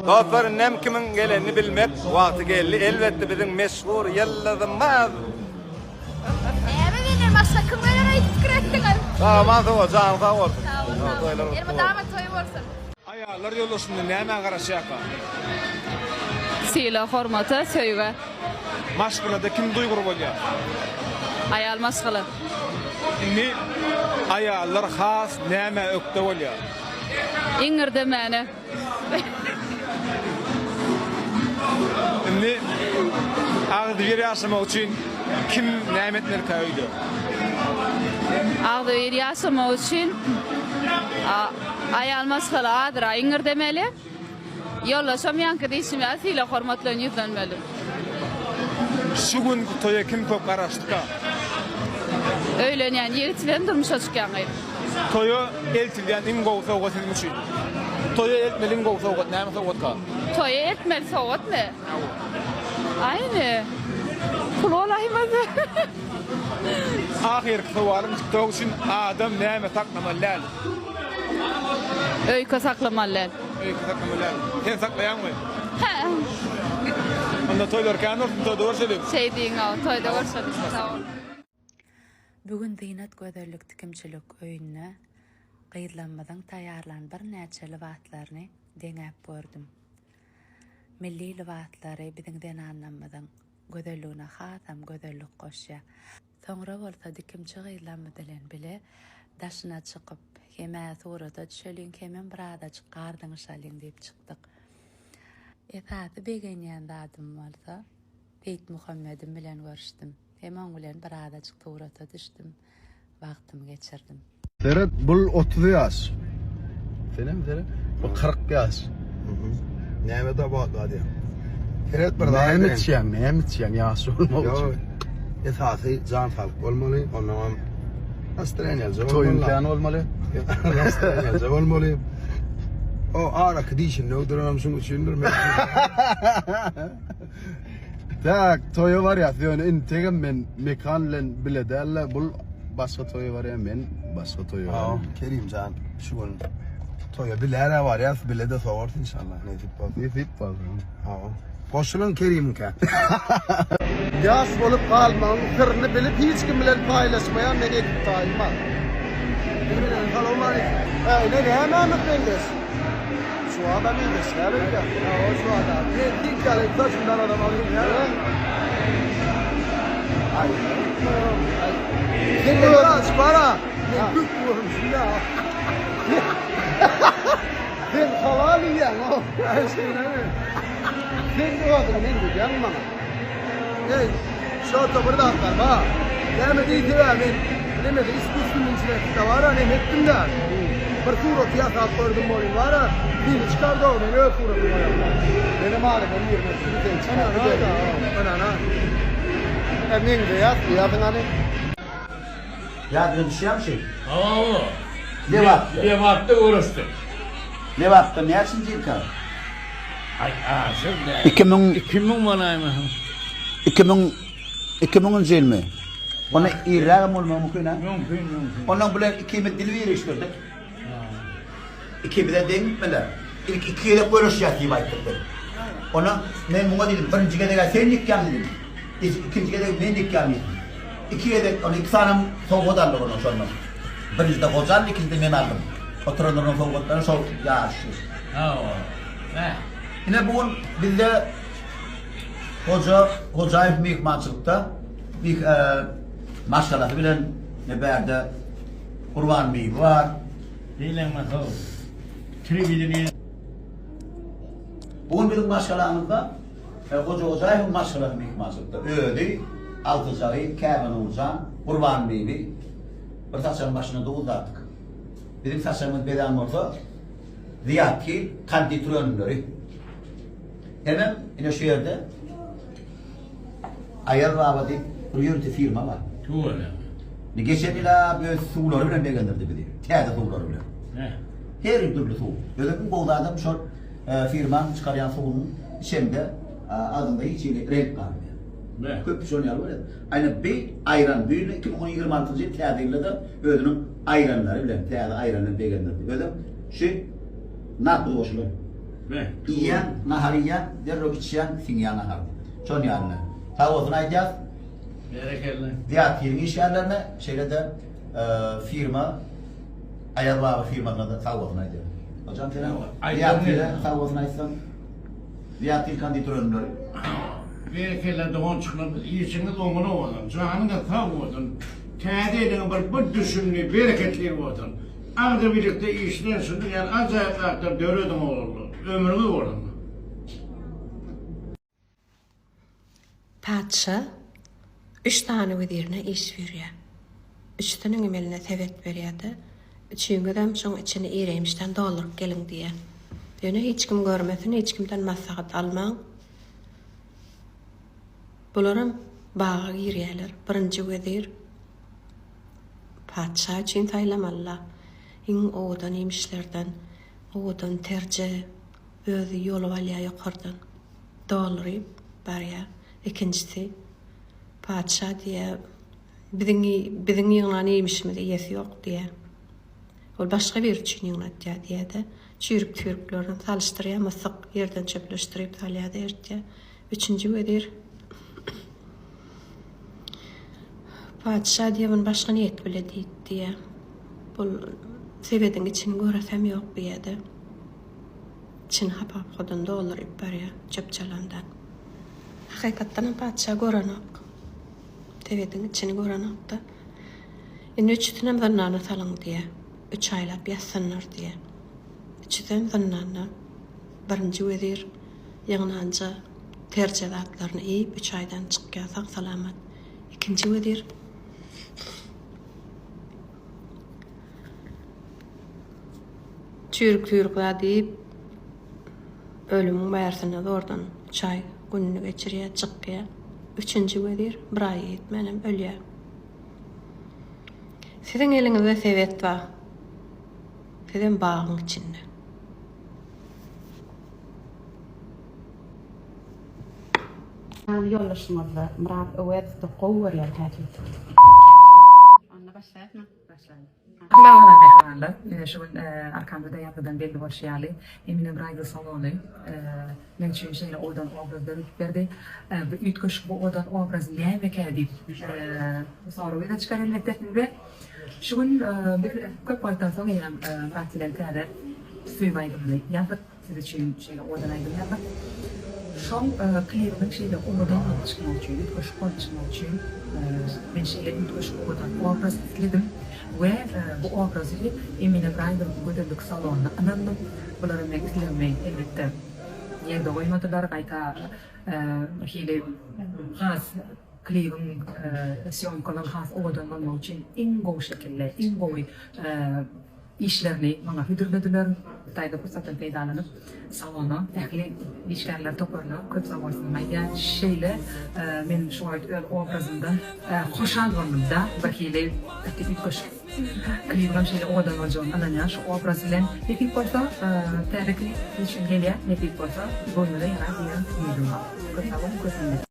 Dostlar indem kimiň gelenini bilmek wagty geldi. Elbetde biziň meşhur ýyldyzymyz. Näme menden başga kim geler öýdüp pikir etdiňiz? Aman sag bol, janyň sag bolsun. Sag bol, sag bol. Elmydama toý bolsun. Aýallar ýoldaşyndan nämä garaşýarka? Sylag, hormata, söýgä. Maşgalada kim duýgur bolýar? Aýal maşgala. Indi aýallar has nämä ökde bolýar? Iňňirdemäne. Indi agzybir ýaşamak üçin kim näme etmelikä öýde? Agzybir ýaşamak üçin aýal maşgala azyrak iňňirdemeli. Ýoldaşam ýaňky diýşim ýaly sylag-hormat bilen ýüzlenmeli. Şu günki toýa kim köp garaşdyka? Öýlenýän ýigit bilen durmuşa çykýan gyz. Toýa eltilýän iň gowy sowgat siziň üçin? Toýa eltmeli iň gowy sowgat näme sowgatka? Toýa eltmeli sowgatmy? Aýny. Pul bolaýmasa. Ahyrky sowalym TikTok üçin adam näme saklamaly däl? Öýke saklamaly däl. Öýke saklamaly däl. Sen saklaýaňmy? Hä. Onda toýlar kän bolsun, toýda görşeliň. Şeý diýiň-ow, toýda görşeliň. Sag bol. Bu gün Zynat gözellik tikimçilik öýünde gyzlarymyzyň taýýarlan birnäçe lybaslaryny deňäp gördüm. Milli lybaslary biziň zenanlarymyzyň gözelligine hasam gözellik goşýar. Soňra bolsa dikimçi gyzlarymyz bilen bile daşyna çykyp, hem-ä surata düşeliň, hemem birazajyk gar zyňyşalyň diýip çykdyk. Esasy begenýän zadym bolsa, Seýitmuhammedim bilen görüşdim. Hem oň bilen birazajyk surata düşdüm, wagtymy geçirdim. Seret bul 30 ýaş. Senem seret. Bu 40 ýaş. Näme tapawut bar diýýäň? Seret bir zat. Näme içýäň, näme içýäň ýaş bolmak üçin? Esasy jan saglyk bolmaly, ondan nastroýeniýaja bolmaly. Toýuň kän bolmaly. Nastroýeniýaja bolmaly. O araky dişini öwdürenem şuň üçindir. Tak, toýa barýas. Ýöne integem men Mekan bilen bile däl-de, bul başga toýa barýar, men başga toýa barýan. Kerimjan şu gün toýa biläre barýas, bile-de sowarys inşallah, nesip bolsa. Nesip bolsa. Hawa. Goşulyň Kerimiňkä. Ýaş bolup galmagyň syryny bilip hiç kim bilen paýlaşmaýan men ekip taýym bar. Salowmaleýkim. Ine nämämiz meňzeş? Şu adam meňzeş däl öýdýän. Hawa şu adam. Men diňk ýaly saçymdan adam alyň ýa. Aý. Sen biraz bara. Men köp görmüşüm ýa. Sen halal iýýäň o. Şeýlemi? Sen özüňi meňzedýäňmi maňa? Eý, şo-da bir zat bar, ba. Näme diýse-ä men nemede iskusstvennyý intellektde bar-a, neme etdim-dä. Bir suraty ýasap gördüm welin bar-a, seni çykardy-ow, men öz suratymy goýamda. Menem aradan girmek üçin seni çykardy diýdi. Ynana. E, meňzeýäs diýýärsiň hany. Ýadyňa düşýärmi şeý? Hawa. Lebapda. Lebapda görüşdik. Lebapda näçinji ýylka? Aý aşyr däl. 2000 2000 bolaýmasyn. 2000 2000-nji ýylmy? Onda irrägem bolmagy mümkin a? Mümkin, mümkin. Ondan bilen ikimiz dil birleşdirdik. Ikimize deň gitmeler. Ilki iki gezek görüşýäs diýip aýtdyk biz. Onda men muňa diýdim, birinji gezeg-ä sen ýykýaň diýdim. Ikinji gezek men ýykýan diýdim. Iki gezek, ony iki sanam sowgat aldyk ondan şondan. Birinjide goja aldy, ikinjide men aldym. Oturanlaryň sowgatlary şol ýaryşdy. Hawa. Hä. Ine bu gün bizde Hoja Hojaýew myhmançylykda myh maşgalasy bilen ine bärde Gurban bibi bar. Diýleňme how. Telewideniýe. Bu gün biziň maşgalamyzda Hoja Hojaýewiň maşgalasy myhmançylykda. Özi, agtyjagy Käbe Nurjan, Gurban bibi bir saçagyň başynda duz datdyk. Biziň saçagymyz bezän bolsa Zyýat Hil konditer önümleri. Hemem ine şu ýerde Aýaz baba diýip bir ýörite firma bar. Tüweleme. Indi geçen ýyl-a öz suwlary bilen begendirdi bizi. Täze suwlary bilen. Heh. Her dürli suw. Özem iň gowy zadam şol firmaň çykarýan suwunyň içeňde agzyňda hiç hili reňk galmaýar. Beh. Köp şon ýaly bolýar. Aýna bi aýran bu ýyl 2026-njy ýyl täze ýylda-da özüniň aýranlary bilen, täze aýran bilen begendirdi. Özem şu narpyz goşulan. Iýýäň, nahar iýýäň, derrew içýäň, siňýär nahar. Şon ýaly. Sag bolsun aýdýas. Berekella. Zyýat Hiliň işgärlerine, şeýle-de firma Aýaz baba firmasyna-da sag bolsun aýdýas. Hojam senem Zyýat Hile sag bolsun aýtsaň. Zyýat Hil konditer önümleri. Berekella dogançyklarymyz işiňiz oňuna bolsun, janyňyz sag bolsun, täze ýylyň bir bir düşümli, bereketli bolsun. Agzybirlikde işleň şunuň ýaly ajaýyp zatlar dörediň ogullar. Ömrüňiz bolsun. Patyşa üç sany wezirine iş buýurýar. Üçüsiniňem eline sebet berýär-de, Üçüňizem şoň içini ireýmişden dolduryp geliň diýýär. Ýöne hiç kim görmesin, hiç kimden maslahat almaň. Bularam baga girýärler. Birinji wezir patyşa üçin saýlamaly-la. Iň owadan iýmişlerden, owadan terje özi ýolup alýar ýokardan. Dolduryp barýar. Ikinjisi patyşa diýýär, biziň biziň ýygnan iýmişimizi iýesi ýok diýýär. Ol başga biri üçin ýygnatýar diýýär-de, çüýrük-tüýrüklerini salyşdyrýar, mysyk ýerden çöpleşdirip salýar-da eritýär. Üçünji wezir Patyşa diýýär, muny başga niýet bile diýdi diýýär. Bul sebediň içini göresem ýok diýýär-de. Içini hapa-hupadan dolduryp barýar, çöp-çalamdan. Hakykatdanam patyşa görenok. Sebediň içini görenok-da. Indi üçüsinem zyndana salyň diýýär. Üç aýlap ýatsynlar diýýär. Üçüsem zyndanda. Birinji wezir ýygnanja terje zatlaryny iýip, üç aýdan çykýar sag-salamat. Ikinji wezir Çüýrük-süýrük zat iýip, ölümiň bärsinde zordan üç aý gününi geçirýär, çykýar. Üçünji wezir bir aýa ýetmänem ölýär. Siziň eliňizde sebet bar. Sizem bagyň içinde. Ýoldaşyňyzda Myrat Öwezowda gowy görýän häsiýeti. Onda başlaýasmy? Başlaýyn. Merhabalar mähribanlar. Ine şu gün arkamda-da ýazgydan belli bolşy ýaly Emine Bridal salony meň üçin şeýle owadan obraz döredip berdi. Bu üýtgeşik bu owadan obraz nämekä diýip sorag ýüze çykar elbetde sizde. Şu gün biz köp wagtdan soň eýýäm Myrat bilen täze söýgi aýdymyny ýazdyk. Siz üçin şeýle owadan aýdym ýazdyk. Şol klibiniň şeýle owadan bolup çykmagy üçin, üýtgeşik bolup çykmagy üçin men şeýle üýtgeşik owadan obraz isledim we bu obrazy Emine Bridal gözellik salonyna ynandym. Bular meň islegimi elbetde ýerde goýmadylar, gaýta bir hili has klibiň sýomkalaryň has owadan bolmagy üçin iň gowy şekilde, iň gowy işlerini maňa hödürlediler. Hytaýda pursatdan peýdalanyp, salona, ähli işgärler toparyna köp sag bolsun aýdýan. Şeýle men şu wagt öz obrazymdan hoşal boldum-da, birhili gaty üýtgeşik. Klibimem şeýle owadan boljagyna ynanýan şu obraz bilen. Nesip bolsa, täze klip siz üçin gelýär. Nesip bolsa, göwnüňize ýarar diýen umydym bar. Köp sag boluň, köp minnetdar.